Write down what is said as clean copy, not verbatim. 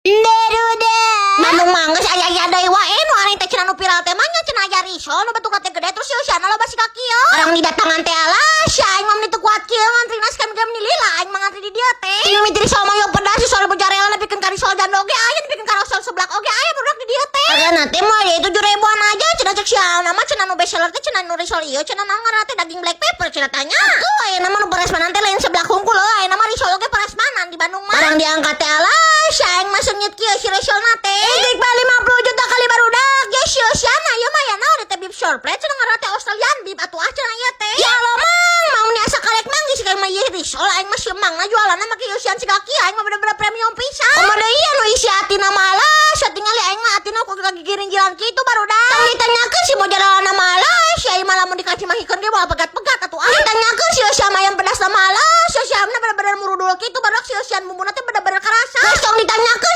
Barudak. Bandung mah geus aya-aya deui wae nu aneh teh, cenah nu viral teh mah nya cenah aya risol nu bentukna teh gede, terus eusiana loba siga kieu. Orang didatangan teh, alah sia, aing mah meni teu kuat kieu ngantrina, sekam jam meni lila aing mah ngantri di dieu teh. Ieu mimiti risol mayo pedas, risol mozzarella, nepikeun ka risol jando oge aya, nepikeun ka risol seblak oge aya, barudak, di dieu teh. Hargana teh mah ya 7 ribuan aja cenah. Cek sialna mah cenah nu best seller teh cenah nu risol ieu cenah, naon ngaranna teh, daging black pepper cenah tanya. Tuh aya mah nu prasmanan teh lain seblak hungkul euy, aya mah risol oge prasmanan di Bandung mah. Barang diangkat teh, alah sia, aing mah seungit kieu si risolna teh. Idik mah 50 juta kali, barudak. Ya sia-siana ieu mah ya, naon teh, beef short plate cenah, ngaranna teh Australian beef atuh ah cenah ieu teh. Ya Allah, Mang, mau ni asa karek mang geus kayak mah ieu risol aing mah si Mang na jualanna make eusian siga kieu, aing mah bener-bener premium pisan. Komo deui anu isi atina mah, alah sia, tingali aing mah atina kok lagi giring-gilang kitu, barudak. Tong ditanyakeun si mozzarella mah, alah sia, ieu mah lamun dikacimahikeun ge moal pegat-pegat atuh ah. Ditanyakeun si eusian ayam pedas mah, alah sia, siamna bener-bener murudul kitu, barudak. Si eusian bumbuna teh bener-bener karasa. Geus tong ditanyakeun si